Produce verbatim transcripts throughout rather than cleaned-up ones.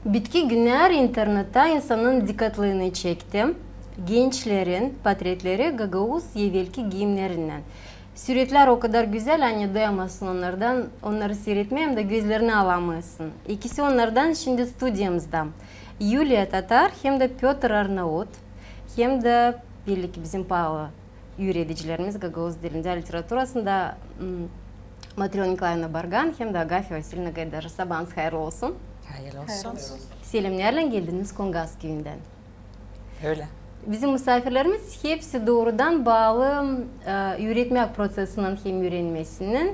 Bitki günär internettä insanın dikkatlığını çekti. Gençlerin portretleri gagauz evelki giimnerinnän. Süretlär o kadar gözäl, ani duyamazsın onnardan, onnarı siiretmää hem dä gözlerini alamêêrsın. İkisi onnardan şindi studiyamızda. Yuliya Tatar hem dä Pötr Arnaut, hem dä, belli ki, bizim paalı üüredicilerimiz gagauz dilindä, literaturasında, m, Matröna Nikolayevna Bargan hem dä Agafiya Vasilievna Gaydar. Sabaansız hayırlı olsun. Hayırlı olsun. Selämnärlän, geldiniz Kongaz küüyündän. Ölä. Bizim musaafirlerimiz hepsi doorudan baalı, e, üüretmäk proţesindän hem üürenmesindän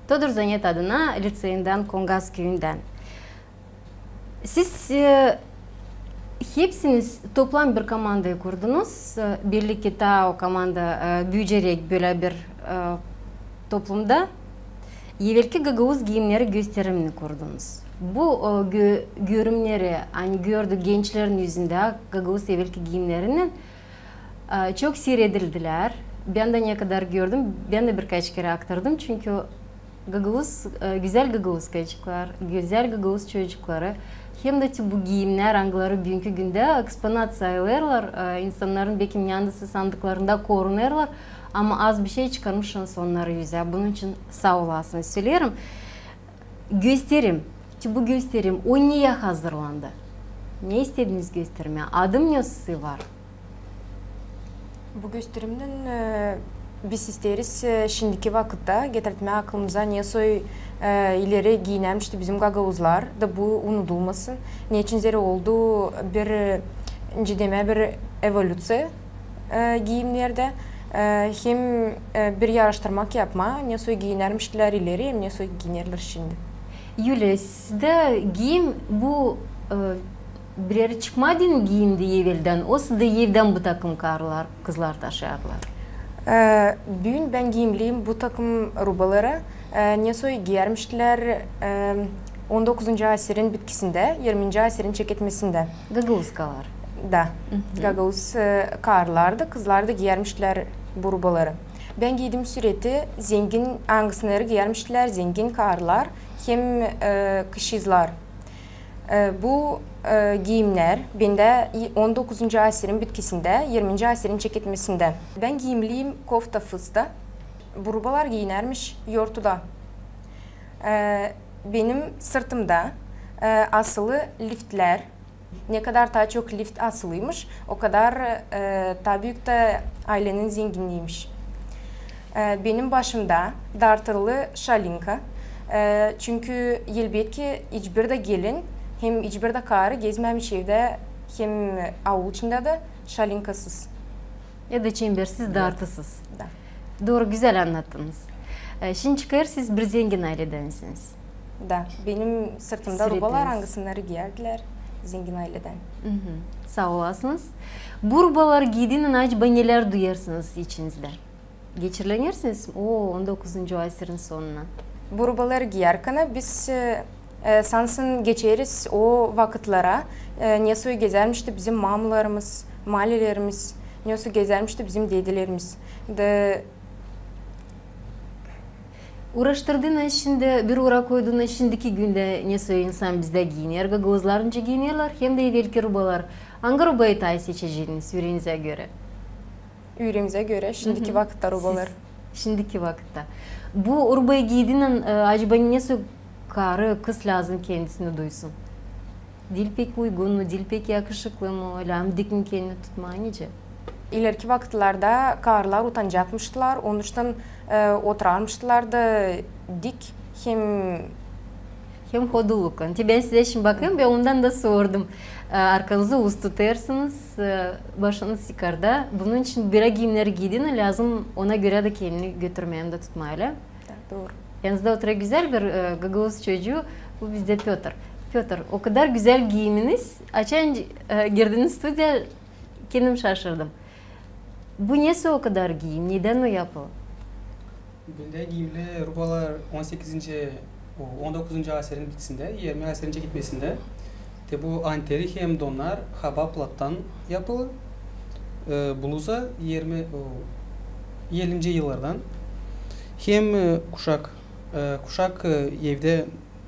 Todur Zanet adına liţeyindän Kongaz küüyündän. Siz, e, hepsiniz toplam bir komandayı kurdunuz. E, belli ki, taa o komanda, e, büüyüceräk bölä bir, e, toplumda evelki gagauz giimneri gösterimini kurdunuz. Bu, e, gö-, göörümneri, ani gördü gençlerin üzündä gagauz evelki giimnerinnän, e, çok siiredildilär. Bän dä ne kadar gördüm, bän dä birkaç kerä aktardım, çünkü gagauz, e, gözäl gagauz kızçıklar, gözäl gagauz çocukları, hem dä te bu giimnär, angıları büünkü gündä eksponat sayılêrlar, e, insannarın bekim yandası sandıklarında korunêrlar, ama az bişey çıkarmışsınız onnarı üzä. Bunun için saa olasınız, söleerim. Gösterim. Te bu gösterim, o neyä hazırlandı? Ne istediniz göstermää? Adım ne sizin var? Bu gösterimdän, e, biz isteeriz, e, şindiki vakıtta getirtmää aklımıza, nesoy, e, ileri giinärmişti bizim gagauzlar, da bu unudulmasın. Neçin zerä oldu bir, e, nicä demää, bir evolüţiya, e, giimnerdä, e, hem, e, bir aaraştırmak yapmaa, nesoy giinärmiştilär ileri, hem nesoy giinerlär şindi. Yuliya, sizdä giim bu, e, bir erä çıkmadın giindi eveldän, osa da evdän bu takım karılar, kızlar taşıyardılar? E, büün bän giimliyim bu takım rubaları, e, nesoy giiyärmiştilär, e, on dokuzuncu asirin bitkisindä, irminci asirin çeketmesindä. Gagauz karılar. Da. Gagauz, e, karılardı, kızlar da giiyärmiştilär bu rubaları. Bän giiydim süreti zengin, angısını giiyärmiştilär zengin karılar hem, e, kışızlar. E, bu, e, giimnär bendä i-, on dokuzuncu asirin bitkisindä, irminci asirin çeketmesindä. Bän giimliyim kofta fısta. Bu rubalar giinärmiş yortuda. E, benim sırtımda, e, asılı liftlär. Ne kadar taa çok lift asılıymış, o kadar, e, taa büük tä aylenin zenginniiymiş. E, benim başımda dartırılı şalinka. E, çünkü, elbetki, hiçbir dä gelin, hem hiçbir dä karı gezmämiş evdä, hem aul içindä dä şalinkasız. Ya da çembersiz, dartısız. Da. Dooru, gözäl annattınız. E, şindi çıkêr, siz bir zengin ayledänsiniz. Da, benim sırtımda rubalar, angısını giiyärdilär zengin ayledän. Saa olasınız. Bu rubaları giidiynän acaba nelär duyêrsınız içinizdä? Geçirlenersiniz o on dokuzuncu asirin sonuna. Bu rubaları giiyärkän biz, e, e, sansın geçeriz o vakıtlara, e, nesoy gezärmişti bizim mamalarımız, malelerimiz, nesoy gezärmişti bizim dedelerimiz. Da uuraştırdınız şindi, bir uura koydunuz şindiki gündä, nesoy insan bizdä giiner, gagauzlar nicä giinerlär, hem dä evelki rubalar. Angı rubayı taa seçeceniz üüreenizi görä? Üüreemizi görä, şindiki vakıtta rubalar. Siz şindiki vakıtta. Bu rubayı giidiynän, e, acaba nesoy karı, kız lääzım kendisini duysun? Diil pek uygun mu, diil pek yakışıklı mı, lääzım dik mi kendini tutmaa, nicä? İlerki vakıtlarda karılar utanacakmıştılar, onuştan, e, oturarmıştılar da dik hem hem hodullukan. Te bän sizä şindi bakêrım, bän ondan da sordum. E, arkanızı üst tutêrsınız, e, başınız yukarıda. Bunun için bir giimnär giidiynän lääzım ona görä dä kendini götürmää hem dä tutmaa, ölä? Da, dooru. Yanınızda otura gözäl bir, e, gagauz çocuu, bu bizdä Pötr. Pötr, o kadar gözäl giiminiz, açan, e, girdiniz studiyaya, kendim şaşırdım. Bu nesoy o kadar giim, nedän o yapılı? Bendä giimli rubalar on sekizinci, o, on dokuzuncu asirin bitkisindä, irminci asirin çeketmesindä. Te bu anteri hem donnar haba plattan yapılı. E, bluza irmi, o, ellinci yıllardan. Hem, e, kuşak, e, kuşak, e, evdä,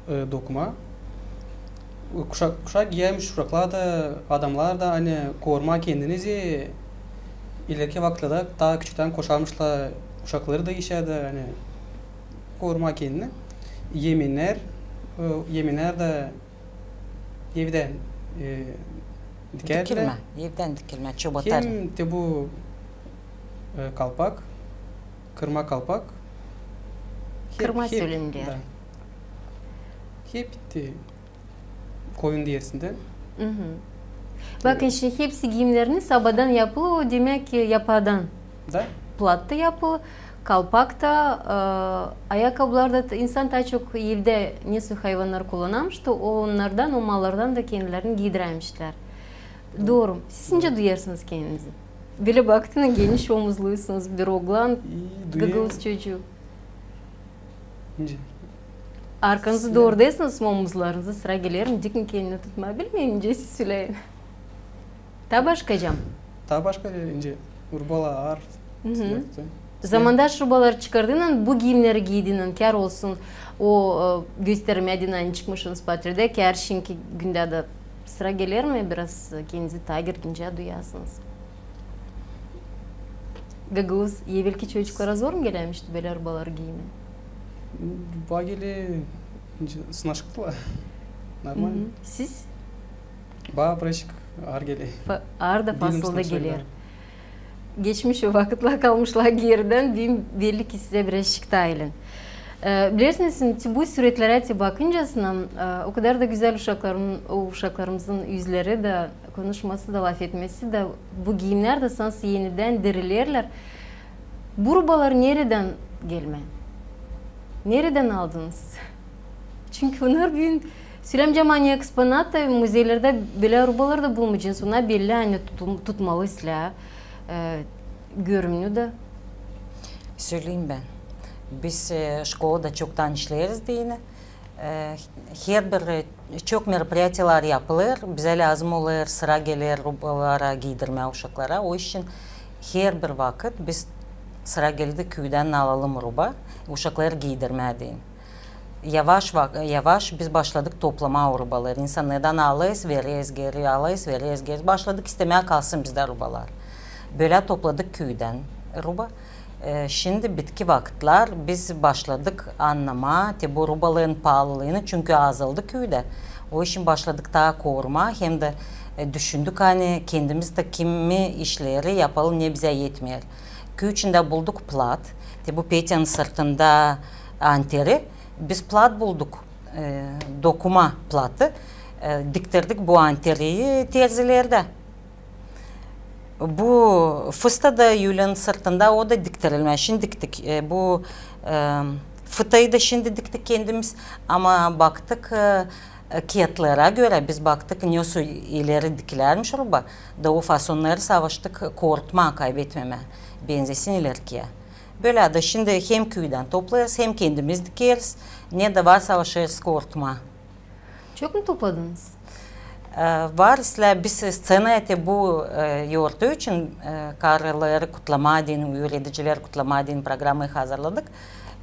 e, dokuma. Kuşak, kuşak giyärmiş, uşaklar da, adamnar da, ani korumaa kendinizi, ileriki vakıtlarda taa küçüktän koşarmışlar uşakları da işä dä, ani korumaa kendini. Yemennär, e, yemennär dä evdän, e, dikärdilär. Dikilmä, evdän dikilmä, çobatarlar. Hem te bu, e, kalpak, kırma kalpak. Hep, kırma hep, sölemnär. Da. Hep te koyun derisindän. Bakın, şindi hepsi giimneriniz abadan yapılı, o demäk ki, yapaadan. Da. Plat ta yapılı, kalpak ta, e, ayakkabılar da, insan taa çok evdä nesoy hayvannar kullanarmış, onnardan, o mallardan da kendilerini giidirärmişlär. Dooru. Siz nicä duyêrsınız kendinizi? Bölä baktın, geniş omuzluysunuz, bir oglan, gagauz çocuu. Arkanızı doorudêrsınız, omuzlarınızı, sıra geler mi? Dikin kendini tutmaa, bilmeerim, nicä siz söleyin. Taa başka cam. Taa başka, nicä rubalar. Zamandaş rubaları çıkardıynan, bu giimneri giidiynan, kär olsun o, e, göstermää deyni, ani çıkmışınız portredä, kär şindi gündä dä sıra geler mi, biraz, e, kendinizi taa girgincä duyasınız? Gagauz, evelki çocuklara zor mu gelärmişti bölä rubaları giimää? Baa geler, sınaşıktılar. Normal. Siz? Baa birazcık aar geler. Aar da fasılda geler. Geçmiş o vakıtlar kalmışlar geridän, büün belli ki sizä birazcık taa eğlen. E, bilersiniz, bu suretlerä te bakıncasına, e, o kadar da gözäl uşakların, o uşaklarımızın üzleri dä, konuşması da, lafetmesi dä, bu giimnär dä sansın enidän dirilerlär. Bu rubalar neredän gelmä? Neredän aldınız? Çünkü onnar büün, söläycäm, ani eksponat da, muzeylerdä bölä rubalar da bulmayacenız. Onnar belli, ani tutmalı islää, e, görümnü dä. Söleyim bän. Biz, e, şkolada çoktan işleeriz deyni. E, herbir, e, çok meropriyatiyalar yapılêr. Bizä lääzım olêr, sıra geler rubaları giidirmää uşaklara. O için herbir vakıt biz sıra geldi küüdän alalım ruba, uşakları giidirmää deyni. Yavaş-yavaş biz başladık toplamaa o rubaları. İnsanlardan alêrız, vereriz geeri, alêrız, vereriz geeri. Başladık istemää kalsın bizdä rubalar. Bölä topladık küüdän ruba. E, şindi bitki vakıtlar biz başladık annamaa te bu rubaların paalılıını, çünkü azaldı küüdä. O için başladık taa korumaa, hem dä, e, düşündük, ani kendimiz dä kimi işleri yapalım, ne bizä etmeer. Küü içindä bulduk plat, te bu Petyanın sırtında anteri, biz plat bulduk, e, dokuma platı, e, diktirdik bu anteriyi terzilerdä. Bu fıstada Yulyanın sırtında o da diktirilmää. Şindi diktik. E, bu, e, fıtayı da şindi diktik kendimiz. Ama baktık, e, e, kiyatlara görä, biz baktık, nesoy ileri dikilärmiş ruba. Da o fasonnarı savaştık korutmaa, kaybetmemää. Benzesin ilerkiyä. Bölä dä şindi hem küüdän toplêêrız, hem kendimiz dikeriz, ne dä var savaşêrız korutmaa. Çok mu topladınız? E, var islää, biz sţenaya te bu, e, yortu için, e, karıları kutlamaa deyni, üüredicileri kutlamaa deyni programayı hazırladık.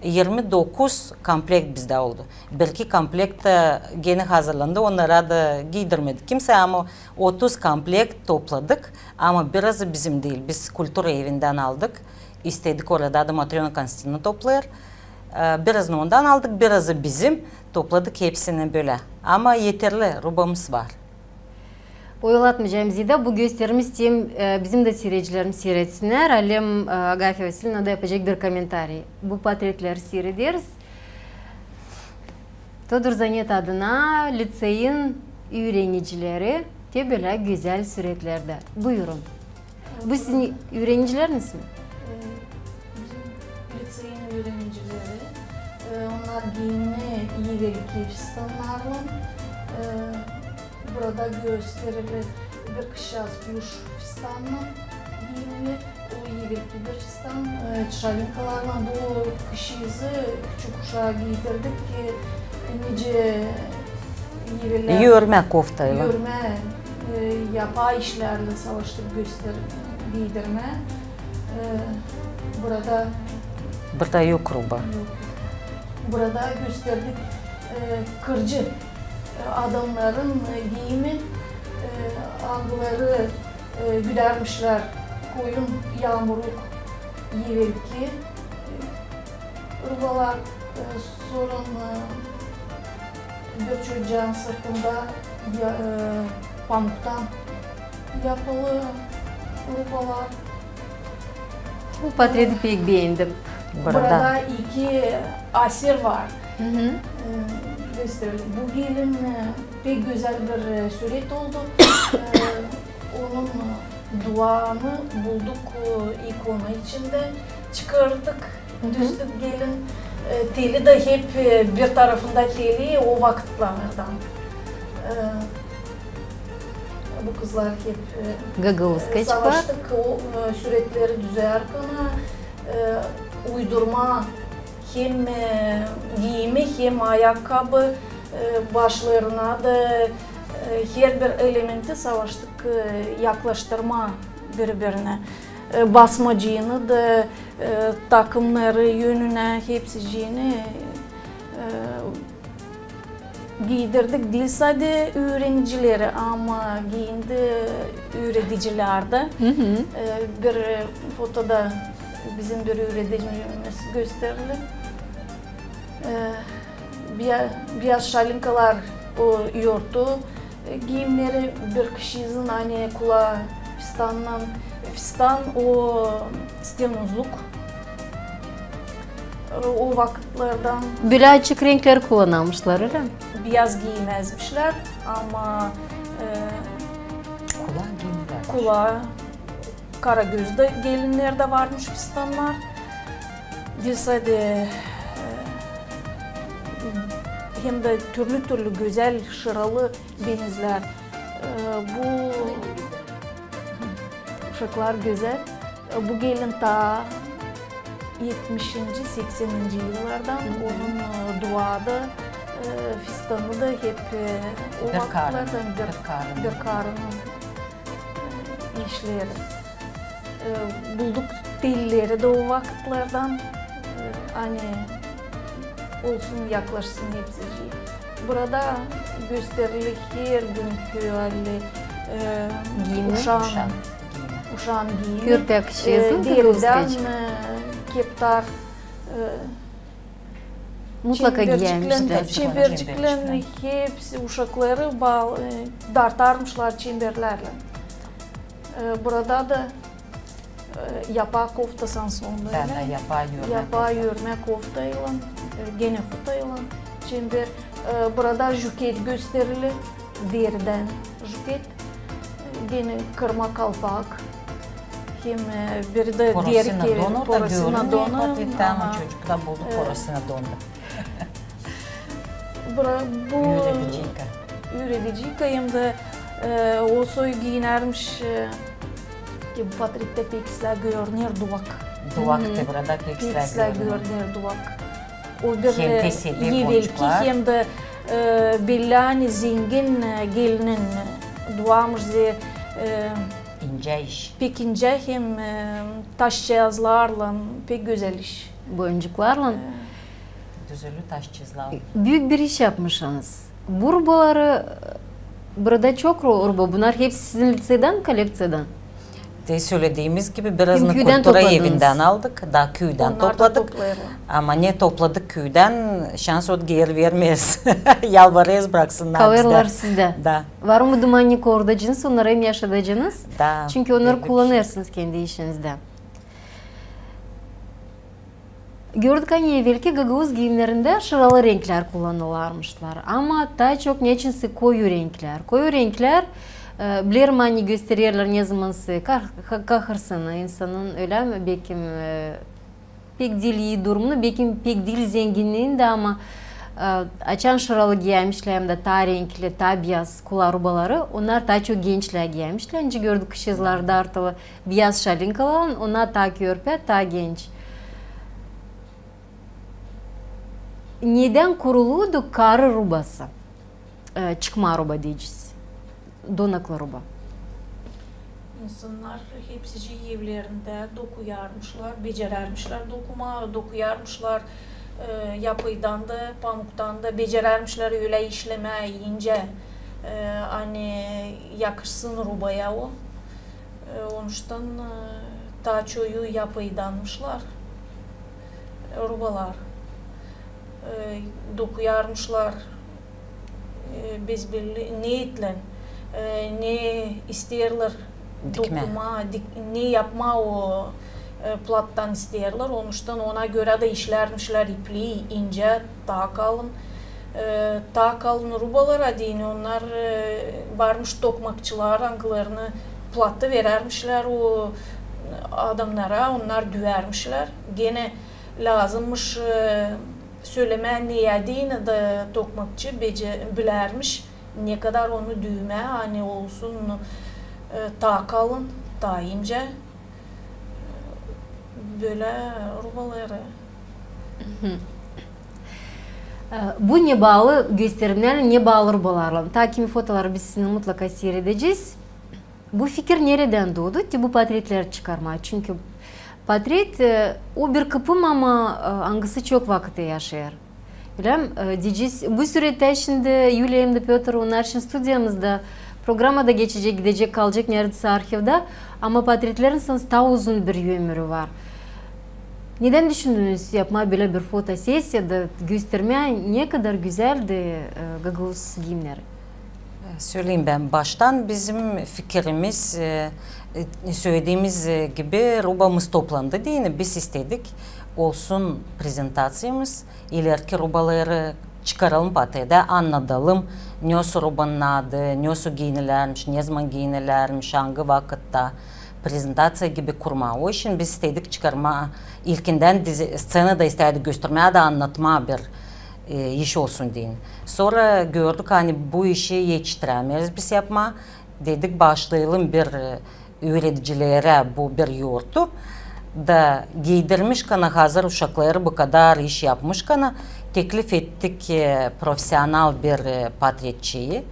İrmi dokuz komplekt bizdä oldu. Bir iki komplekt tä genä hazırlandı, onnarı da giidirmedik kimseyä, ama otuz komplekt topladık. Ama birazı bizim diil, biz kultura evindän aldık. İstedik, orada da Matröna Konstantina toplêêr. E, birazını ondan aldık, birazı bizim. Topladık hepsini bölä. Ama eterli rubamız var. Oyalatmayacam sizi dä, bu gösterimi isteerim, e, bizim dä siiredicilerimiz siiredsinnär. Alem, e, Agafya Vasilyevna da yapacek bir kommentariy. Bu portretleri siirederiz. Todur Zanet adına liţeyin üürenicileri te bölä gözäl suretlerdä. Buyurun. Bu sizin üürenicileriniz mi? E, bizim liţeyin üürenicileri. E, onnar giindi evelki fıstannarlan. E, burada gösterili bir kışçaaz pluş fıstannan giindi. O evelki bir fıstan, e, çalinkalarlan. Bu kışçaazı küçük uşaa giidirdik ki, nicä evellär örmä koftaylan. Örmä, e, yapay işlärlän savaştık göster-, giidirmää. E, burada... Burada yok ruba. Yok. Burada gösterdik, e, kırcı E, adamnarın, e, giimi, e, angıları, e, güdärmişlär koyun yaamurluk evelki, e, rubalar, e, sora, e, bir çocuun sırtında ya, e, pamuktan yapılı rubalar. Bu portreti pek beendim. Burada iki asir var. E, gösterelim. Bu gelin, e, pek gözäl bir, e, süret oldu. E, onun, e, duanı bulduk, e, ikona içindä çıkardık, düzdük gelin. E, teli dä hep, e, bir tarafında teli o vakıtlardan. E, bu kızlar hep, e, Gagauzkaçıklar. Savaştık o, e, süretleri düzärkana, e, uydurma hem, e, giimi, hem ayakkabı, e, başlarına da, e, herbir elementi savaştık, e, yaklaştırma biri-birinä. E, basmacıını da, e, takımnarı önünä, hepsicini, e, giiydirdik diil sade üürenicileri, ama giiyindi üüredicilär dä. E, bir fotoda bizim bir üüredicimiz gösterili. E, biya-, biyaz şalinkalar, o yortu, e, giimneri, bir kişizin, ani kulaa fistannan, fistan o stenozluk. E, o vakıtlardan. Bölä açık renkleri kullanarmışlar, ölä mi? Biyaz giiymäzmişlär, ama, e, kulaa giiyerlär. Kulaa, kara göz dä gelinnerdä varmış fistannar. Diil sade, e, hem dä türlü-türlü gözäl şıralı benizlär. E, bu uşaklar gözäl. E, bu gelin taa etmişinci, sekseninci yıllardan. Onun, e, duadı, e, fistanı da hep, e, o vakıtlardan bir, bir karının, e, işleri. E, bulduk telleri dä o vakıtlardan, e, ani olsun, yaklaşsın hepsicii. Burada gösterili hergünkü halli, e, uşaan giimi. Körpä kişi, e, deridän, e, keptar, e, mutlaka giiyärmişlär. Çemberciklän, hepsi uşakları baa-, e, dartarmışlar çemberlärlän. E, burada da, e, yapaa kofta sansonlarlan. Da, da, yapaa örmä koftaylan, e, genä futaylan çember. E, burada juket gösterili, deridän juket, e, genä kırma kalpak. Hem, e, biri dä deri kerili, porosina donu. Çocukta buldu porosina donu. Bura, bu üürediciyka. Üürediciyka hem dä, e, o soy giiyärmiş, e, ki bu portrettä pek islää görüner duvak. Duvak da burada pek islää görüner. Pek islää görüner duvak. O bir, e, evelki hem dä, e, bellä, ani zengin, e, gelinin duamız, e, incä iş. Pek incä hem, e, taşçaazlarlan, pek gözäl iş. Boyuncuklarlan. E, Düzülü taşçaazlar. Büük bir iş yapmışsınız. Bu rubaları, burada çok ru-, ruba. Bunnar hepsi sizin liţeydän, kolleksiyadan? Te sölediimiz gibi, birazını kultura evindän aldık, da küüdän topladık. Ama ne topladık küüdän, şans ot geeri vermeeriz. Yalvarêrız braksınnar bizdä. Kalêrlar sizdä. Da. Var mı dumannik ordacınız, onnarı hem yaşadacınız? Da. Çünkü onnarı kullanêrsınız kendi işinizdä. Gördük, ani evelki gagauz giimnerindä şıralı renklär kullanılarmışlar. Ama taa çok neçinsä koyu renklär. Koyu renklär, e, bilerim, ani göstererlär, nezaman sä kah-, ka-, kahırsını insanın, ölä mi, bekim, e, pek diil ii durumunu, bekim pek diil zenginniini dä, ama, e, açan şıralı giiyärmişlär hem dä taa renkli, taa biyaz kulaa rubaları, onnar taa çok gençlär giiyärmişlär. Nicä gördük, kışçıızlar dartılı biyaz şalinkalarlan, onnar taa körpä, taa genç. Nedän kuruludu karı rubası, e, çıkma ruba deyecez, donaklı ruba? İnsannar hepsicii evlerindä dokuyarmışlar, becerärmişlär dokuma, dokuyarmışlar, E, yapıydan da, pamuktan da becerärmişlär ölä işlemää incä, e, ani yakışsın rubaya o. E, onuştan, e, taa çoyu yapıydanmışlar, e, rubalar. E, dokuyarmışlar, e, bezbelli, ne itlän, e, ne isteerlär dokmaa, dik-, ne yapmaa o, e, plattan isteerlär. Onuştan ona görä dä işlärmişlär iplii incä, taa kalın. E, taa kalın rubalara deyni, onnar, e, varmış tokmakçılar, angılarını plattı verärmişlär o adamnara, onnar düüärmişlär. Genä lääzımmış, e, sölemää, ne deyni da tokmakçı bece-, bilärmiş, ne kadar onu düümää, ani olsun, e, taa kalın, taa incä. Bölä rubaları. E, bu ne baalı gösterimnärlän, ne baalı rubalarlan? Taa kimi fotoları biz sizinnän mutlaka siiredecez. Bu fikir neredän duudu, te bu patretleri çıkarmaa? Çünkü patret, e, o bir kıpım, ama, e, angısı çok vakıtta yaşêêr. Ölä mi? E, deyecez, bu süredä şindi Yuliya hem dä Pötr, onnar şindi studiyamızda, programada geçecek, gidecek, kalacek neredäsä arhivdä, ama patretlerin taa uzun bir ömürü var. Nedän düşündünüz yapmaa bölä bir fotosesiya da göstermää, ne kadar gözäldi, e, gagauz giimneri? Söleyim bän baştan, bizim fikirimiz, e, e, sölediimiz, e, gibi rubamız toplandı deyni, biz istedik, olsun prezentaţiyamız, ilerki rubaları çıkaralım patrede, annadalım, nesoy rubanın adı, nesoy giinilärmiş, nezaman giinilärmiş, angı vakıtta, prezentaţiya gibi kurmaa. O için biz istedik çıkarmaa, ilkindän dizi-, sţenada istedik göstermää da annatmaa bir, e, iş olsun deyni. Sora gördük, ani bu işi etiştirämeeriz biz yapmaa. Dedik, baaşlayalım bir, e, üüredicilerä bu bir yortu. Da giidirmişkänä hazır uşakları bu kadar iş yapmışkänä, teklif ettik, e, profesional bir, e, patretçiyi,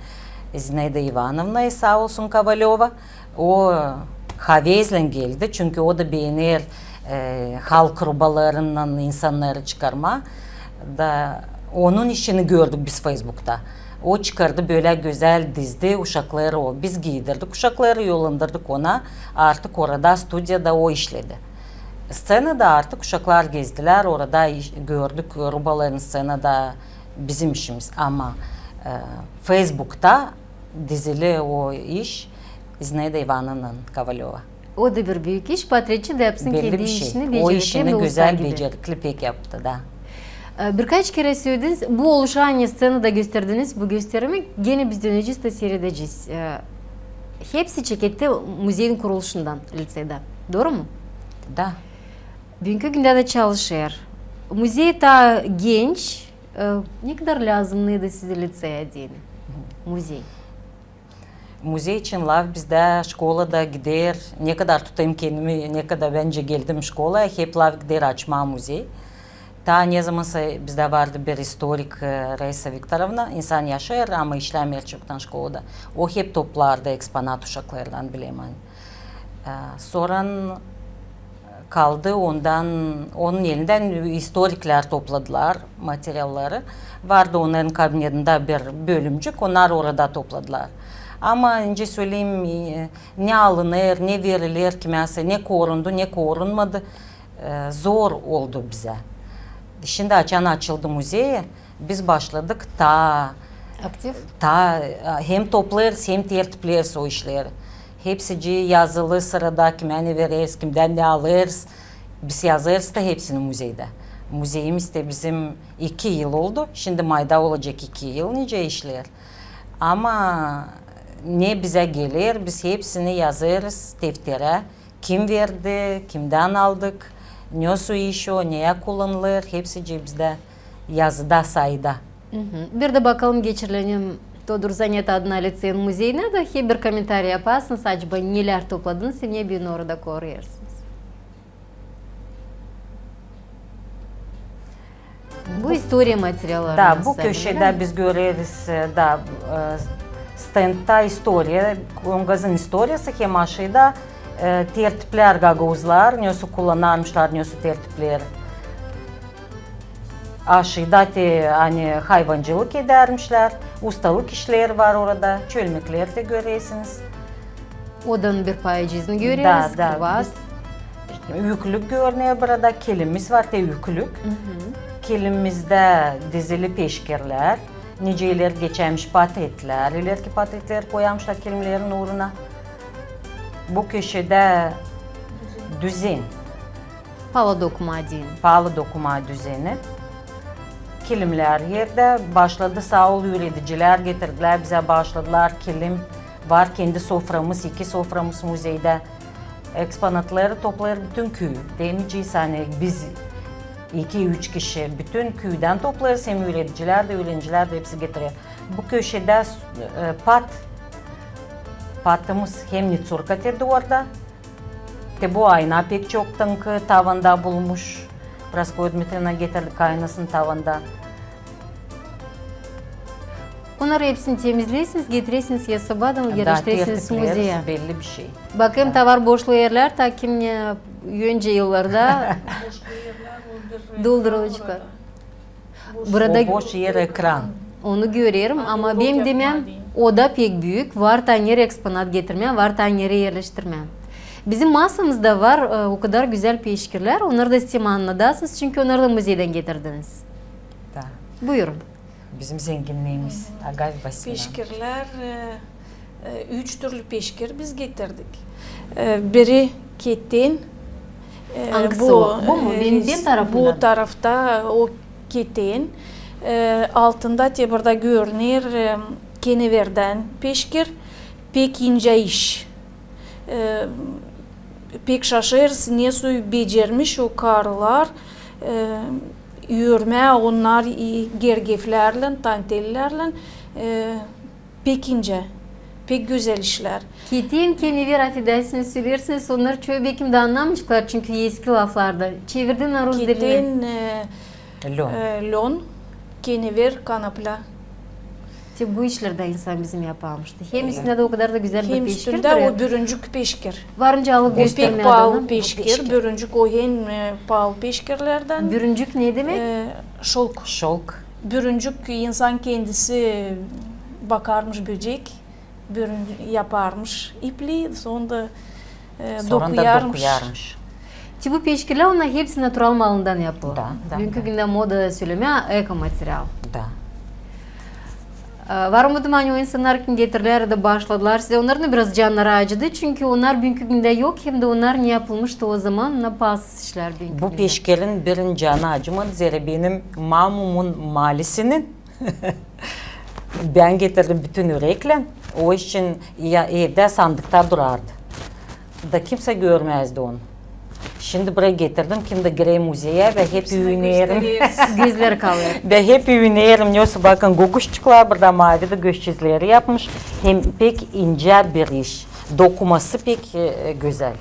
Zinaida İvanovna, saa olsun, Kovalöva. O havezlän geldi, çünkü o da beener, e, halk rubalarınnan insannarı çıkarmaa. Da onun işini gördük biz Feysbukta. O çıkardı, bölä gözäl dizdi uşakları o. Biz giidirdik uşakları, yollandırdık ona. Artık orada studiyada o işledi. Sţenada artık uşaklar gezdilär, orada iş-, gördük rubaların sţenada bizim işimiz. Ama, e, Feysbukta dizili o iş Zinaida İvanovnanın, Kovalöva. O da bir büük iş, patretçi dä yapsın kendi işini, becerikli hem dä usta gibi. Belli bir şey. O işini gözäl, becerikli pek yaptı da. E, birkaç kerä sölediniz, bu oluşan, ani sţenada gösterdiniz bu gösterimi, genä biz dönecez dä siiredecez. E, hepsi çeketti muzeyin kuruluşundan, liţeyda. Dooru mu? Da. Büünkü gündä dä çalışêr. Muzey taa genç, e, ne kadar lääzımnıydı sizä liţeya deyni? Muzey. Muzey için laf bizdä şkolada gider, ne kadar tutêrım kendimi, ne kadar bän geldim şkolaya, hep laf gider açmaa muzey. Taa nezamansa bizdä vardı bir istorik, e, Raisa Viktorovna, insan yaşêêr, ama işlämeer çoktan şkolada. O hep toplardı eksponat uşaklardan, bilerim ani. E, sora kaldı ondan, onun elindän istoriklär topladılar materialları. Vardı onnarın kabinetindä bir bölümcük, onnar orada topladılar. Ama, nicä söleyim, e, ne alınêr, ne veriler kimäsä, ne korundu, ne korunmadı, e, zor oldu bizä. Şindi açan açıldı muzey, biz başladık taa aktiv, taa, e, hem toplêêrız, hem tertipleriz o işleri. Hepsicii yazılı sırada, kimä ne vereriz, kimdän ne alêrız. Biz yazêrız da hepsini muzeydä. Muzeyimiz dä bizim iki yıl oldu. Şindi mayda olacek iki yıl, nicä işleer. Ama ne bizä geler, biz hepsini yazêrız defterä. Kim verdi, kimdän aldık, nesoy iş o, neyä kullanılêr, hepsicii bizdä yazıda, sayıda. Bir dä bakalım geçirilelim Todur Zanet adına liţeyin muzeyinä da hep bir komentariy yaparsınız, acaba nelär topladınız hem ne büün orada koruyêrsınız. Bu istoriya materialları. Da, bu köşedä biz göreriz, e, da, e, stendta istoriya, Kongazın istoriyası, hem aşıyda, e, tertiplär gagauzlar, nesoy kullanarmışlar, nesoy tertipleri. Aşıda te, ani hayvancılık edermişlär, ustalık işleri var orada, çölmekleri dä görersiniz. Odanın bir parçasını göreriz, da, da, kuvat. Biz, üklük görüner burada, kilimimiz var, te üklük. Hı hı. Kilimimizdä dizili peşkirlär, nicä ileri geçärmiş patretlär, ilerki patretleri koyarmışlar kilimlerin uuruna. Bu köşedä düzen. Palı dokuma deyni. Palı dokuma düzeni. Kilimlär erdä. Başladı, saa ol, üüredicilär getirdilär bizä, başladılar kilim. Var kendi soframız, iki soframız muzeydä. Eksponatları toplêêr bütün küü. Demeyecez, ani biz iki-üç kişi. Bütün küüdän toplêêrız, hem üüredicilär dä, üürenicilär dä hepsi getirer. Bu köşedä, e, pat. Patımız hem Nitsurka te duvarda. Te bu ayna pek çok tanki tavanda bulunmuş. Praskovya Dmitrievna getirdi aynasını tavanda. Onnarı hepsini temizleersiniz, getirersiniz ya sabaadan, da, yerleştirersiniz muzeydä. Tertipleriz, belli bir şey. Bakêrım, da var boşluk erlär, ta ki ne öncä yıllarda doldurulaceklar. Burada o boş er ekran. Onu görerim, ama benim demem, oda pek büük, var ta nereyi eksponat getirmää, var ta nereyi yerleştirmää. Bizim masamızda var, e, o kadar gözäl peşkirlär, onnarı da siz annadarsınız, çünkü onnarı da muzeydän getirdiniz. Da. Buyurun. Bizim zenginliimiz, Agafya Vasilyevna. Peşkirlär, e, e, üç türlü peşkir biz getirdik. E, biri keten, e, angısı bu, o? Bu mu? E, benim, benim tarafımdan. Bu tarafta o keten. E, altında te burada görüner, e, keneverdän peşkir, pek incä iş. E, pek şaşêêrsın, nesoy becermiş o karılar, e, örmää onnar i gergeflärlän, tantellerlän, e, pek incä, pek gözäl işlär. Keten, kenever, afedersiniz, söleersiniz, onnar çoyu bekim dä annamayaceklar, çünkü eski laflarda. Çevirdin na rus dilinä. Keten, e, Lön. E, lön, kenever, kanaplä. Te bu işlerdä insan bizim yapammıştı. Hem üstündä dä o kadar da gözäl bir peşkir. Hem üstündä o bürüncük peşkir. Varınca alıp göstermää adamı. Bu pek paalı peşkir, bürüncük o en, e, paalı peşkirlerdän. Bürüncük ne demek? E, şolk. Şolk. Bürüncük insan kendisi bakarmış böcek. Bürün yaparmış ipli, sonda, e, dokuyarmış. Te bu peşkirlär, onnar hepsi natural malından yapılı. Da, da. Büünkü gündä moda sölemää, eko material. Da. E, var umudum, ani o insannar, kim getirdilär ya da baaşladılar sizä, onnarın biraz cannarı acıdı, çünkü onnar büünkü gündä yok, hem dä onnar ne yapılmıştı o zaman, na paassız işlär büünkü gündä. Bu peşkirin birin canı acımadı, zerä benim mamumun malisinin Bän getirdim bütün üreklän. O için ya, evdä sandıkta durardı. Da kimsä görmäzdi onu. Şindi burayı getirdim, kim dä girer muzeyä, bän hep üünerim. Gözleri kalêr. Bän hep üünerim, nesoy, bakın, gökkuşçuklar burada mavi dä göz çizgileri yapmış. Hem pek incä bir iş. Dokuması pek, e, gözäl.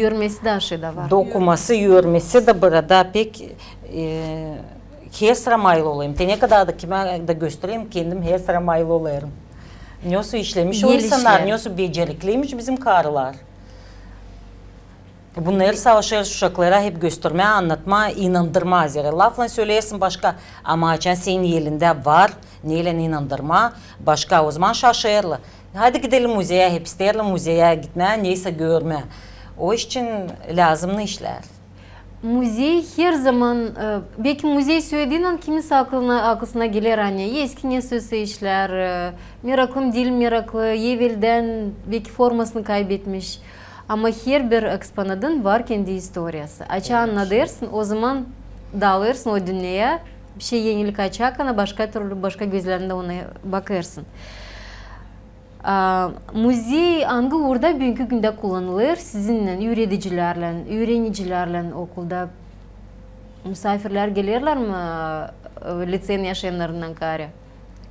Örmesi dä aşırı da var. Dokuması, örmesi dä burada pek, e, Hersira mayıl olêrım. Te ne kadar da kimä dä göstereyim, kendim hersira mayıl olêrım. Nesoy işlemiş o insannar, nesoy becerikliymiş bizim karılar. Bunnarı savaşêrız uşaklara hep göstermää, annatmaa, inandırmaa. Zerä laflan söleersin başka, ama açan senin elindä var neylän inandırmaa başka, o zaman şaşêrlar. Hadi gidelim muzeyä, hep isteerlär muzeyä gitmää, neysä görmää. O için lääzımnı işlär. Muzey her zaman, e, beki muzey söölediinän kimisä aklına, aklısına geler, ani eski nesoysa işlär, e, meraklı mı, diil meraklı, eveldän beki formasını kaybetmiş. Ama herbir eksponadın var kendi istoriyası. Açan annadêrsın, o zaman dalêrsın o dünneyä, bişey enilik açakan, başka türlü, başka gözlärlän ona bakêrsın. A, muzey angı uurda büünkü gündä kullanılêr sizinnän, üüredicilärlän, üürenicilärlän okulda? Musaafirlär gelerlär mi, e, liţeyin yaşayannarından kaarä?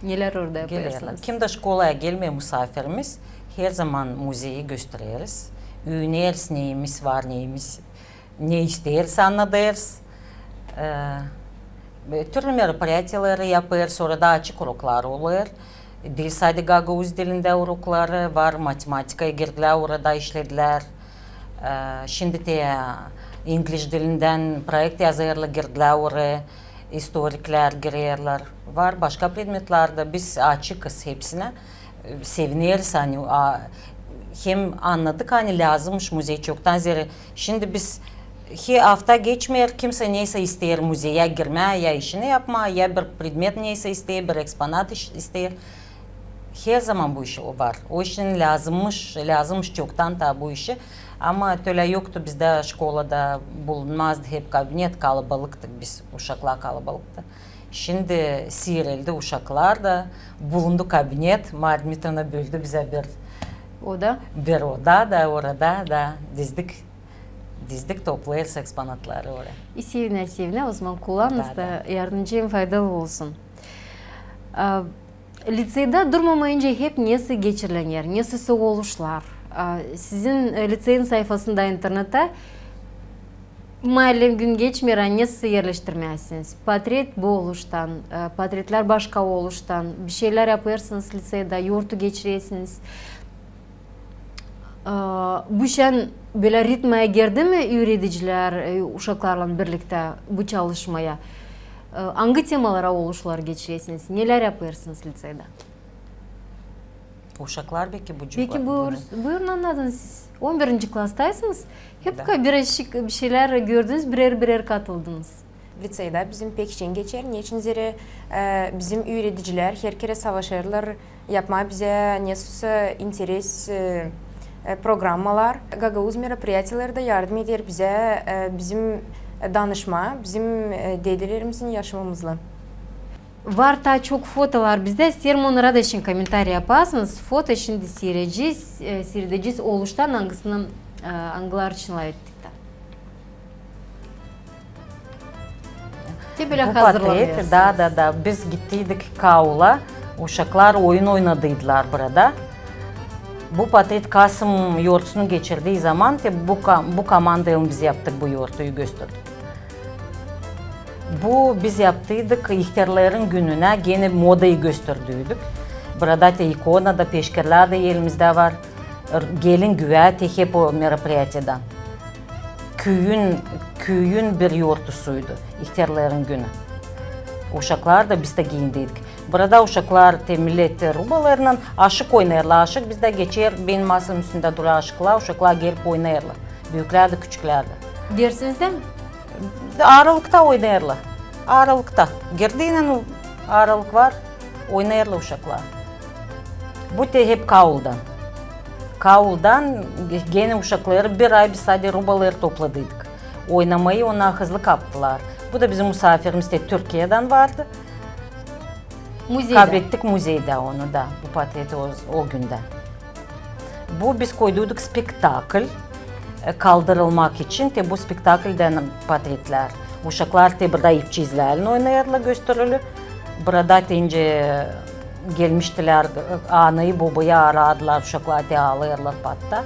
Nelär orada yapêrsınız? Gelerlär. Kim dä şkolaya gelmeer musaafirimiz, her zaman muzeyi göstereriz. Üüneriz, neyimiz var, neyimiz ne isteeriz, annadêrız. E, türlü meropriyatiyaları yapêrız, orada açık uroklar olêr. Diil sade gagauz dilindä urokları var, matematikaya girdilär, orada işledilär. E, şindi te ingliz dilindän proekt yazêrlar, girdilär oraya. istoriklär girerlär. Var başka predmetlerdä, biz açıkız hepsinä. Sevineriz, ani, a, hem annadık, ani lääzımmış muzey çoktan, zerä şindi biz, her afta geçmeer, kimsä neysä isteer muzeyä girmää, ya işini yapmaa, ya bir predmet neysä isteer, bir eksponat iş-, isteer. Her zaman bu iş var. O için lääzımmış, lääzımmış çoktan taa bu işi. Ama tölä yoktu bizdä şkolada, bulunmazdı hep kabinet, kalabalıktık biz, uşaklar kalabalıktı. Şindi siireldi uşaklar da, bulundu kabinet, Marya Dmitrovna böldü bizä bir oda. Bir oda da, orada da dizdik, dizdik, toplêêrız eksponatları oraya. E, sevinä, sevinä, o zaman kullanınız da, yardımcı hem faydalı olsun. A, liţeydä durmamayınca hep nesä geçiriler, nesä oluşlar. A, sizin, e, liţeyin sayfasında internettä, malum gün geçmeer, ani nesä erleştirmezsiniz. Portret bu oluştan, e, portretlär başka oluştan, bir şeylär yapêrsınız liţeydä, yortu geçirersiniz. E, bu şan bölä ritmaya girdi mi üüredicilär, e, uşaklarlan birliktä bu çalışmaya? E, angı temalara oluşlar geçirersiniz, nelär yapêrsınız liţeydä? Uşaklar beki bu... Peki, buyurun, buyurun, annadınız siz. On birinci klastaysınız. Hep ka-, birazcık bir şeylär gördünüz, birer-birer katıldınız. Liţeydä bizim pek şen geçer, neçin zerä, e, bizim üüredicilär her kerä savaşêrlar yapmaa bizä nesä interes, e, e, programmalar. Gagauz meropriyatiyaları da yardım eder bizä, e, bizim danışmaa, bizim, e, dedelerimizin yaşamamızlan. Var taa çok fotolar bizdä, isteerim onnara da şindi komentariy yapasınız. Foto şindi siiredecez, e, siiredecez oluştan, angısını, e, angılar için lafettik taa. Te bölä hazırlanêrsınız. Da, da, da. Biz gittiydik Kaula, uşaklar oyun oynadıydılar burada. Bu portret Kasım yortusunu geçirdii zaman, te bu ka-, bu komandaylan biz yaptık bu yortuyu, gösterdik. Bu biz yaptıydık ihtärların gününä, genä modayı gösterdiydik. Burada te ikona da, peşkirlär dä elimizdä var. R-, gelin güvää te hep o meropriyatiyadan. Küüyün, küüyün bir yortusuydu ihtärların günü. Uşaklar da, biz dä giindiydik. Burada uşaklar te millet rubalarlan aşık oynêêrlar, aşık bizdä geçer, benim masamın üstündä durêr aşıklar, uşaklar gelip oynêêrlar. Büüklär dä, küçüklär dä. Dersinizden? Aralıkta oynêêrlar. Aralıkta. Girdiynän aralık var, oynêêrlar uşaklar. Bu te hep Kauldan. Kauldan genä uşakları bir ay biz sade rubaları topladıydık. Oynamayı ona hızlı kaptılar. Bu da bizim musaafirimiz te Türkiyedän vardı. Muzeyda. Kablettik muzeyda onu da, bu portreti o, o gündä. Bu biz koyduyduk spektakl, e, kaldırılmak için, te bu spektakldän portretlär. Uşaklar te burada ipçi izlärlän oynêêrlar, gösterilär. Burada te nicä gelmiştilär, e, anayı, bobayı aradılar, uşaklar te aalêêrlar patta.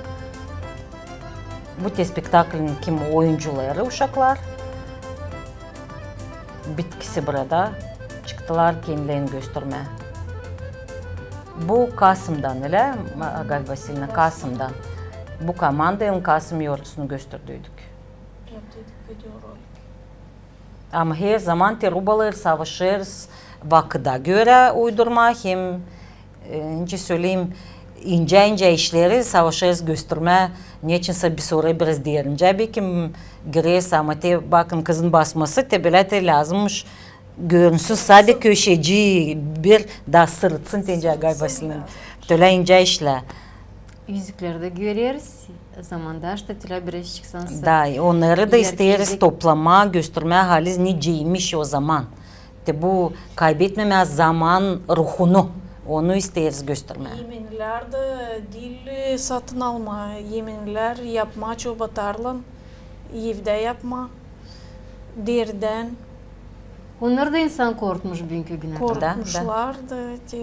Bu te spektaklin kim oyuncuları uşaklar. Bitkisi burada. Çıktılar kendilerini göstermää. Bu Kasımdan, ölä, Agafya Vasilyevna, Kasımdan. Bu komandaylan Kasım yortusunu gösterdiydik. Yaptıydık videorolik. Ama her zaman te rubaları savaşêrız vakıda görä uydurmaa hem, e, nicä söleyim, incä-incä işleri savaşêrız göstermää, neçinsä bir sora biraz derincä, beki, m, gireriz, ama te, bakın, kızın basması, te bölä te lääzımmış görünsün sade köşecii, bir da sırıtsın te nicä Agafya Vasilyevna. Tölä incä işlär. Üzüklerdä göreriz. Zamanda, şta, tölä birazcık sansa. Da, onnarı da isteeriz toplamaa, göstermää haliz niceymiş o zaman. Te bu kaybetmemää zaman ruhunu, onu isteeriz göstermää. Emenlär dä diil satın almaa, emenlär yapmaa çobatarlan, evdä yapmaa, deridän. Onnar da insan korkmuş büünkü günä. Korkmuşlar da, te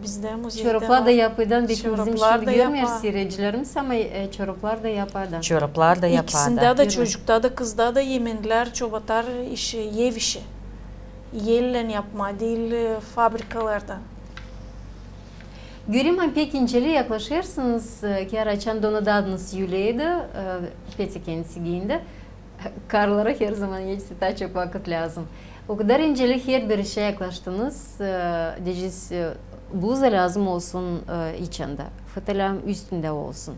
Bizdä muzeyda var. Çoraplar da yapıdan, beki bizim şindi görmeer siiredicilerimiz, ama, e, çoraplar da yapaa da. Çoraplar da yapaa da. İkisindä dä, çocukta da, kızda da emenlär çobatar işi, ev işi. Ellän yapmaa, diil, e, fabrikalarda. Görerim, pek inceli yaklaşêrsınız, e, Kiara, açan donadadınız Yuleyi da, e, petä kendisi giindi. Karlara herzaman neçin taa çok vakıt lääzım. O kadar incelik herbir işä yaklaştınız, e, deyecez, e, bluza lääzım olsun, e, içindä. Fıtalän üstündä olsun.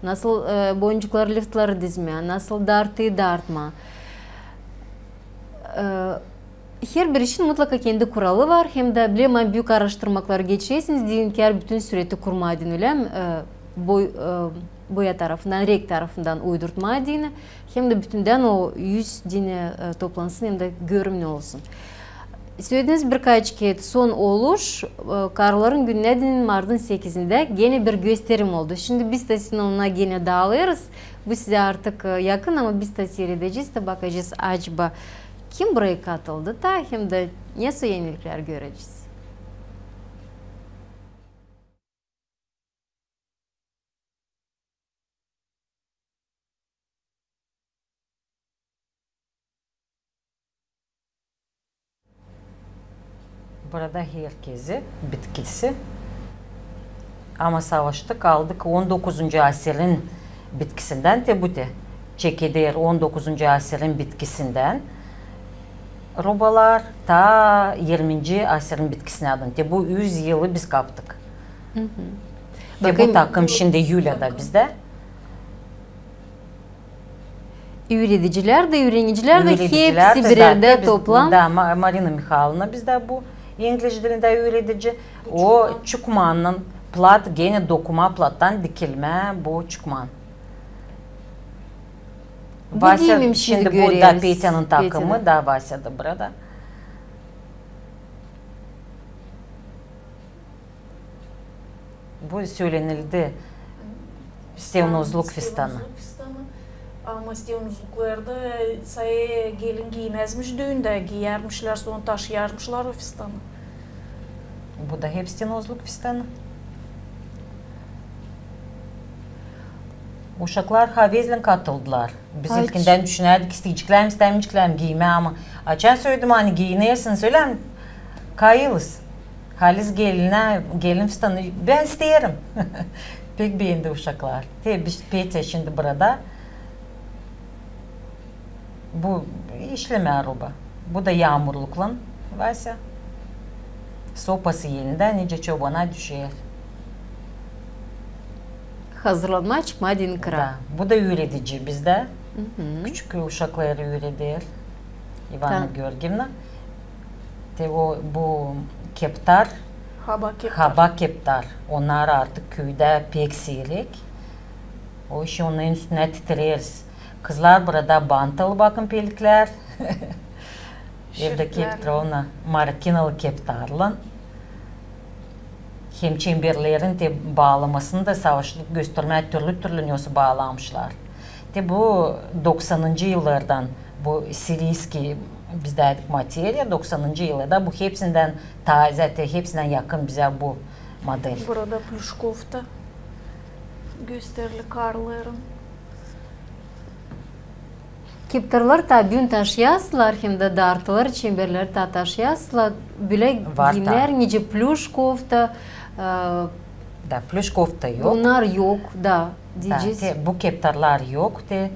Nasıl, e, boncukları, liftları dizmää, nasıl dartıyı dartmaa. E, herbir işin mutlaka kendi kuralı var, hem dä bilerim, büük araştırmakları geçirersiniz, deyni kär bütün sureti kurmaa deyni, ölä mi, e, boy-, e, boya tarafından, renk tarafından uydurtmaa deyni, hem dä bütündän o üz deyni, e, toplansın hem dä görümnü olsun. Sölediniz birkaç kerä, son oluş, e, karların günündä deyni, martın sekizindä genä bir gösterim oldu. Şindi biz dä sizinnän ona genä daalêrız. Bu sizä artık, e, yakın, ama biz dä siiredecez dä, bakacez, acaba kim burayı katıldı taa hem dä ne eniliklär görecez. Burada herkezi bitkisi. Ama savaştık, aldık on dokuzuncu asirin bitkisindän, te bu te çekeder on dokuzuncu asirin bitkisindän rubalar, taa irminci asirin bitkisinä dän. Te bu üz yılı biz kaptık. Te bu takım şindi Yulyada bizdä. Üüredicilär dä, üürenicilär dä, hepsi bir erdä toplam. Da, Ma-, Marina Mihaylovna bizdä bu ingliz dilindä üüredici. O çukmannan, plat, genä dokuma plattan dikilmä bu çukman. Vasya, şindi bu da Petyanın takımı, da, Vasya da burada. Bu sölenildi. Stevenozluk fistanı. Ama stevenozluklarda sade gelin giymezmiş düündä, giyärmişlär, sora taşıyarmışlar o fistanı. Bu da hep stevenozluk fistanı. Uşaklar havezlän katıldılar. Biz ilkindän düşünärdik, isteyciklär mi, istämeyciklär mi giymää, ama açan söledim, ani giyinersiniz, ölä mi, kayılız. Halis gelinä, gelin fistanı, bän isteerim. Pek beendi uşaklar. Te biz, Petya şindi burada. Bu işlemää ruba. Bu da yaamurluklan Vasya. Sopası elindä, nicä çobana düşer. Hazırlanmaa çıkmaa deyni kıra. Da. Bu da üüredici bizdä. Küçük uşakları üüreder İvana Georgievna. Te o, bu keptar, haba keptar. Haba keptar. Onnar artık küüdä pek siirek. O işin, onnarın üstündä titreriz. Kızlar burada bantalı, bakın, peliklär. Evdokî Petrovna marakinalı keptarlan. Hem çemberlerin te baalamasını da savaşıp göstermää, türlü-türlü nesoy baalamışlar. Te bu doksanıncı yıllardan, bu siriyskiy, biz deedik, materiya, doksanıncı yıllarda bu hepsindän tazä, te hepsindän yakın bizä bu model. Burada plüş kofta gösterili karların. Keptarlar taa büün taşıyasılar, hem dä dartılar, çemberleri taa taşıyasılar. Bölä giyimnär, nicä plüş kofta, e, da, plüş kofta yok. Onnar yok, da, deyecez. Te bu keptarlar yok, te.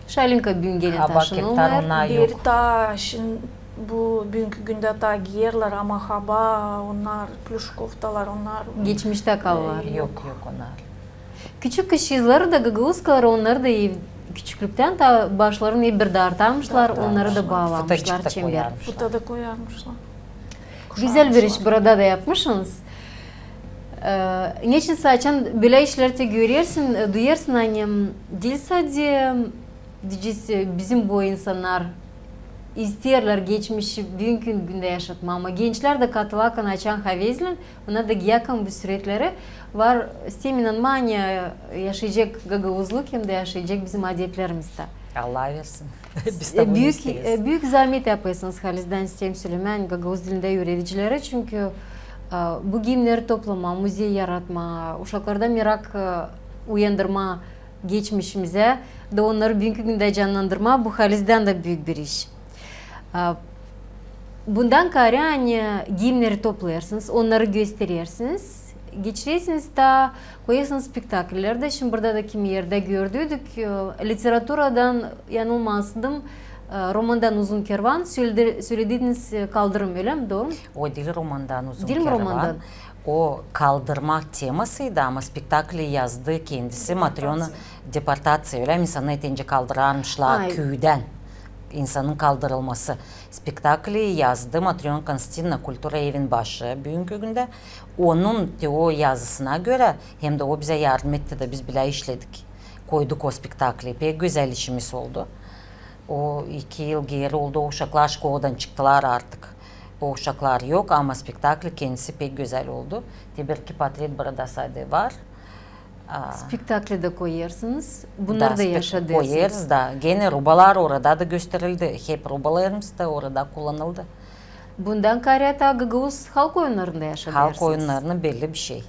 Şalinka büün genä taşınılmêêr. Beri taa şindi bu büünkü gündä taa giyerlär, ama haba onnar, plüş koftalar, onnar geçmiştä kaldılar. Yok, yok onnar. Küçük kızçıızları da, gagauzkaları, onnarı da ev-, küçüklüktän taa başlarını hep bir dartarmışlar, onnarı da baalamışlar çember. Futa da koyarmışlar. Gözäl bir iş burada da yapmışsınız. E, neçin sä açan bölä işleri te görersin, e, duyêrsın, ani diil sade, deyecez, e, bizim boy insannar isteerlär geçmişi büünkü gündä yaşatmaa, ama gençlär dä katılêrkan, açan havezlän, onnar da giyerkan bu suretleri, var, isteerim inanmaa, ani yaşayacek gagauzluk hem dä yaşayacek bizim adetlerimiz dä. Allah versin. Biz dä bunu isteeriz. E, büük, e, büük zaamet yapêrsınız, halizdän isteerim sölemää, gagauz dilindä üüredicileri, çünkü, e, bu giyimneri toplamaa, muzey yaratmaa, uşaklarda merak, e, uyandırmaa geçmişimizä da onnarı büünkü gündä cannandırmaa, bu halizdän dä büük bir iş. A, bundan kaarä, ani giyimneri toplêêrsınız, onnarı gösterersiniz, Geçirersiniz, taa koyêrsınız spektakler dä. Şindi burada da kimi erdä gördüydük. E, literaturadan, yanılmasaydım, e, romandan Uzun kervan sööledi-, söölediydiniz, e, kaldırım, ölä mi? Dooru mu? O diil romandan Uzun kervan. Diil mi romandan? O kaldırmak temasıydı, ama spektakli yazdı kendisi Matrona. Deportaţiya. Deportaţiya, ölä mi? İnsanı etencä kaldırarmışlar küüdän. İnsanın kaldırılması. Spektakli yazdı Matrona Konstantinovna, kultura evin başı büünkü gündä. Onun te o yazısına görä, hem dä o bizä yardım etti dä biz bilä işledik. Koyduk o spektakli. Pek gözäl işimiz oldu. O iki yıl geeri oldu, o uşaklar şkoladan çıktılar artık. O uşaklar yok, ama spektakli kendisi pek gözäl oldu. Te bir iki portret burada sade var. A. Spektakli dä koyêrsınız. Bunnar da yaşadêrsınız. Koyêrız da. Genä rubalar orada da gösterildi. Hep rubalarımız da orada kullanıldı. Bundan kaarä taa gagauz halk oyunnarında yaşadêrsınız. Halk oyunnarını belli bir şey.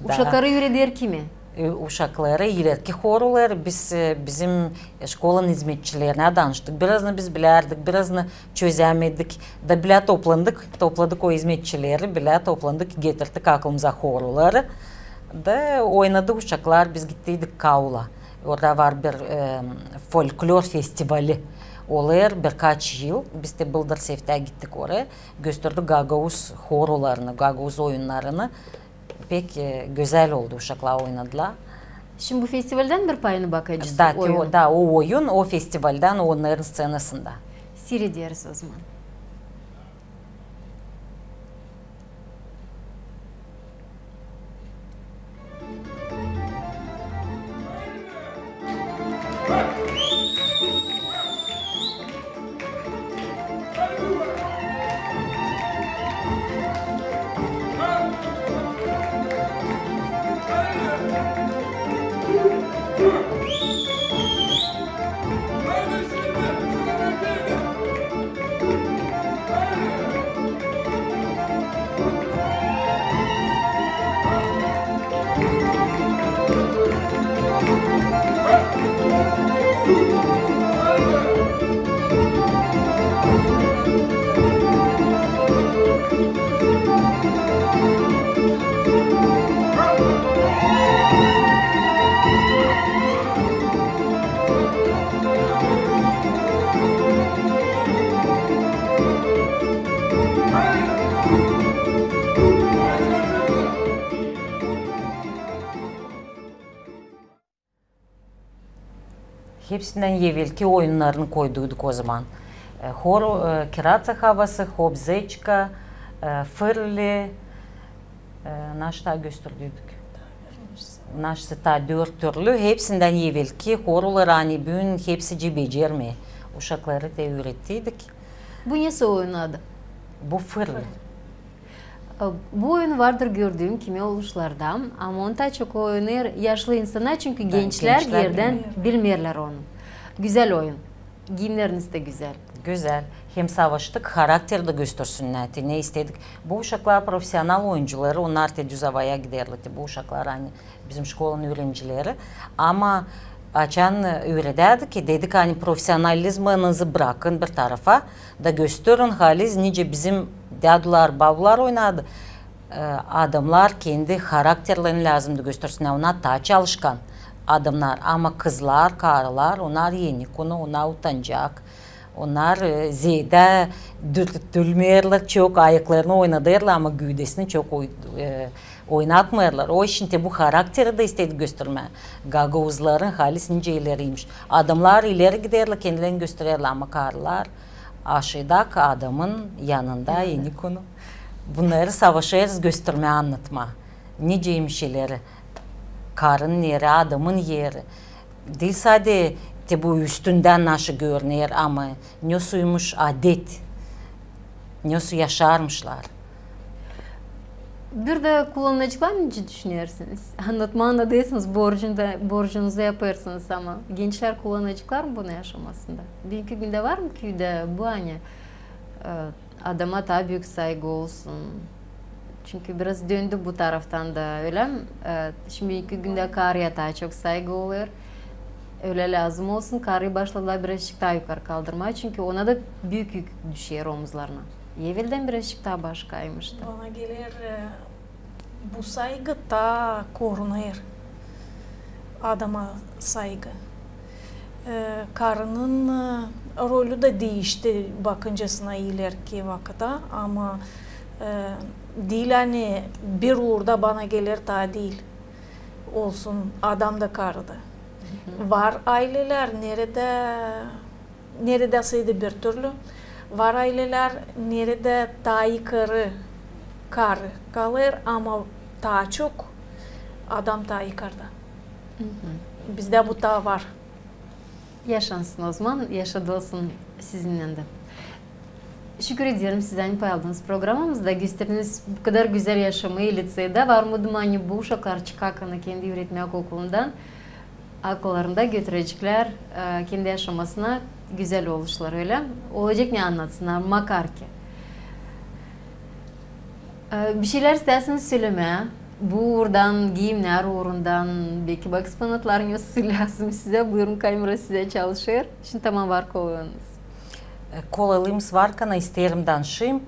Uşakları üüreder kimi? E, uşakları, ilerki horuları biz, e, bizim, e, şkolanın izmetçilerinä danıştık. Birazını biz bilärdik, birazını çözämedik. Da bilä toplandık, topladık o izmetçileri, bilä toplandık, getirttik aklımıza horuları. Da oynadı uşaklar, biz gittiydik Kaula. Orada var bir, e, folklor festivali. Olêr birkaç yıl. Biz dä bıldır seftä gittik oraya. Gösterdik gagauz horularını, gagauz oyunnarını. Pek, e, gözäl oldu, uşaklar oynadılar. Şindi bu festivaldän bir payını bakacez. Da, o oyun, o festivaldän, onnarın sţenasında. Siirederiz o zaman. Hepsindän evelki oyunnarını koyduyduk o zaman. E, hor, e, Kiraţa havası, Hop, zeçka, e, Fırlı, e, naşı taa gösterdüydük. Naşı taa dört türlü, hepsindän evelki horuları, ani büün hepsicii becermeer. Uşakları te üürettiydik. Bu nesoy oyun adı? Bu Fırlı. E, bu oyun vardır gördüüm kimi oluşlarda, ama onu taa çok oynêêr yaşlı insannar, çünkü gençlär erdän bilmeerlär onu. Gözäl oyun. Giimneriniz dä gözäl. Gözäl. Hem savaştık, harakteri dä göstersinnär. Te ne istedik. Bu uşaklar profesional oyuncuları, onnar te düz avaya giderlär. Te bu uşaklar, ani bizim şkolanın üürencileri. Ama açan üüredärdik, dedik, ani profesionalizminizi brakın bir tarafa da gösterin haliz, nicä bizim dädular, babular oynardı. E, adamnar kendi harakterlerini lääzımdı göstersinnär. Onnar taa çalışkan adamnar, ama kızlar, karılar, onnar enikonu, onnar utancak. Onnar, e, zeedä dürtülmeerlär çok, ayaklarını oynadêrlar, ama güüdesini çok oy-, e, oynatmêêrlar. O için te bu harakteri dä istedik göstermää. Gagauzların haliz nicä ileriymiş. Adamnar ileri giderlär, kendilerini göstererlär, ama karılar aşaadakı adamın yanında, enikonu. Bunnarı savaşêrız göstermää, annatmaa. Nicä imiş ileri. Karının eri, adamın eri. Diil sade te bu üstündän naşı görüner, ama nesoymuş adet, nesoy yaşarmışlar. Bir dä kullanaceklar mı, nicä düşünersiniz? Annatmaa annadêrsınız, borcunu da, borcunuzu yapêrsınız, ama gençlär kullanaceklar mı bunu yaşamasında? Büünkü gündä var mı küüdä bu, ani, e, adama taa büük saygı olsun. Çünkü biraz döndü bu taraftan da, ölä mi? E, şindi büünkü gündä karıya taa çok saygı olêr. Ölä lääzım olsun, karıyı başladılar birazcık taa yukarı kaldırmaa, çünkü ona da büük yük düşer omuzlarına. Eveldän birazcık taa başkaymıştı. Bana geler, e, Bu saygı taa korunêr. Adama saygı. E, karının, e, rolü dä diişti bakıncasına ileriki vakıta, ama, e, diil ani bir uurda bana geler taa diil. Olsun, adam da karı da. Var aylelär, neredä neredä sade bir türlü. Var aylelär, neredä taa karı, karı kalêr, ama taa çok adam taa karıda. Bizdä bu taa var. Yaşasın o zaman, yaşadılsın sizinnän dä. Şükür ederim sizä, ani payaldınız programamızda, gösterdiniz bu kadar gözäl yaşamayı liţeydä. Var umudum, ani bu uşaklar çıkarkana kendi üüretmäk okulundan, akıllarında götüreceklär, e, kendi yaşamasına gözäl oluşlar, ölä? Olacek ne annatsınnar, makar ki. E, bir şeylär isteersiniz sölemää bu uurdan, giyimnär uurundan, beki bak eksponatlarınız lääzım sizä. Buyurun, kamera sizä çalışêr. Şindi tamam, var kolaylığınız. E, kolaylığımız var, kana isteerim danışayım,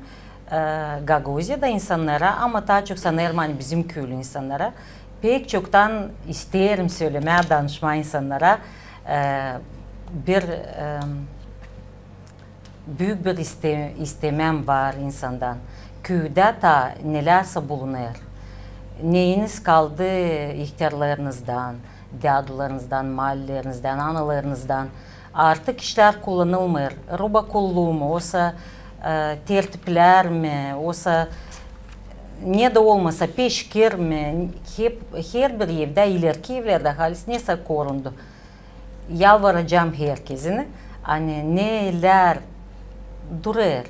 e, Gagauziyada insannara, ama taa çok sanêrım, ani bizim köylü insannara. Pek çoktan isteerim sölemää, danışmaa insannara, e, bir, e, büük bir iste-, istemääm var insandan. Köydä taa nelärsä bulunêr. Neyiniz kaldı ihtärlarınızdan, dädularınızdan, maalilerinizdan, analarınızdan? Artık işlär kullanılmêêr. Ruba kulluu mu, osa, e, tertiplär mi, osa ne dä olmasa peşkir mi, hep, herbir evdä, ileriki evlerdä halis nesä korundu. Yalvaracam herkezini, ani nelär durêr,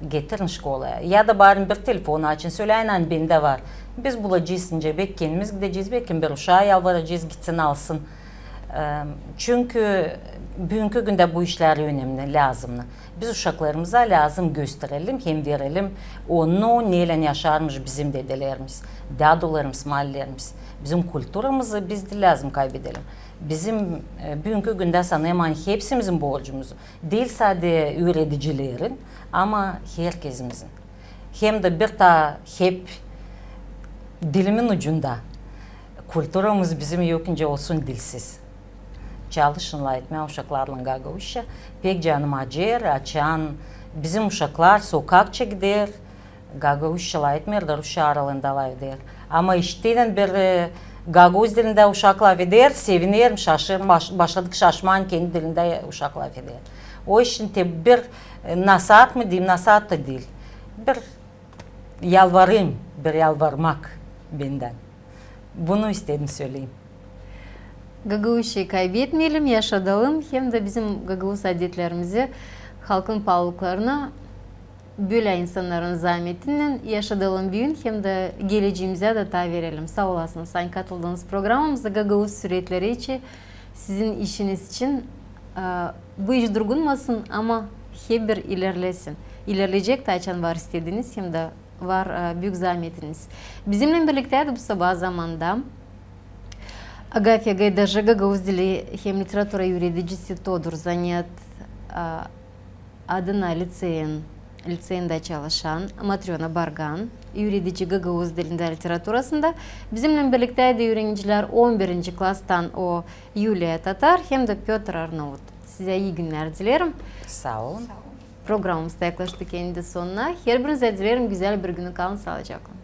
getirin şkolaya. Ya da bari bir telefon açın, söläyin, ani bendä var. Biz bulacez, nicä beki kendimiz gidecez, beki bir uşaa yalvaracez, gitsin alsın. E, çünkü büünkü gündä bu işlär önemli, lääzımnı. Biz uşaklarımıza lääzım gösterelim hem verelim onu, neylän yaşarmış bizim dedelerimiz, dädularımız, maalilerimiz. Bizim kulturamızı biz diil lääzım kaybedelim. Bizim, e, büünkü gündä sanêrım, ani hepsimizin borcumuz, diil sade üüredicilerin, ama herkezimizin. Hem dä bir taa hep dilimin ucunda. Kulturamız bizim yok nicä olsun dilsiz. Çalışın lafetmää uşaklarlan gagauzça. Pek canım acır, açan bizim uşaklar sokakça gider, gagauzça lafetmeerlär, rusça aralarında lafeder. Ama işteyän bir, e, gagauz dilindä uşak lafeder, sevinerim, şaşêrım, baş-, başladık şaşmaa, kendi dilindä uşak lafeder. O için te bir, e, nasaat mı deyim, nasaat da diil. Bir yalvarım, bir yalvarmak bendän. Bunu istedim söleyim. Gagauzçayı kaybetmeyelim, yaşadalım, hem dä bizim gagauz adetlerimizi, halkın paalılıklarını bölä insannarın zaametinnän yaşadalım büün, hem dä gelecämizä dä taa verelim. Saa olasınız, ani katıldınız programamıza. Gagauz süretleri için sizin işiniz için, e, bu iş durgunmasın, ama hep bir ilerlesin. İlerleyecek taa, açan var istediniz, hem dä var, e, büük zaametiniz. Bizimnän birliktä bu sabaa zamanda Agafya Gaydaji, gagauz dili hem literatura üüredicisi, Todur Zanet, e, adına liţeyin, liţeyindä çalışan Matröna Bargan, üüredici gagauz dilindä, literaturasında. Bizimnän birliktä dä üürenicilär on birinci klastan, o Yuliya Tatar hem dä Pötr Arnaut. Sizä ii günnär dilerim. Saa olun. Programamız da yaklaştı kendi sonuna. Herbirinizä dilerim gözäl bir günü. Kalın saalıcaklan.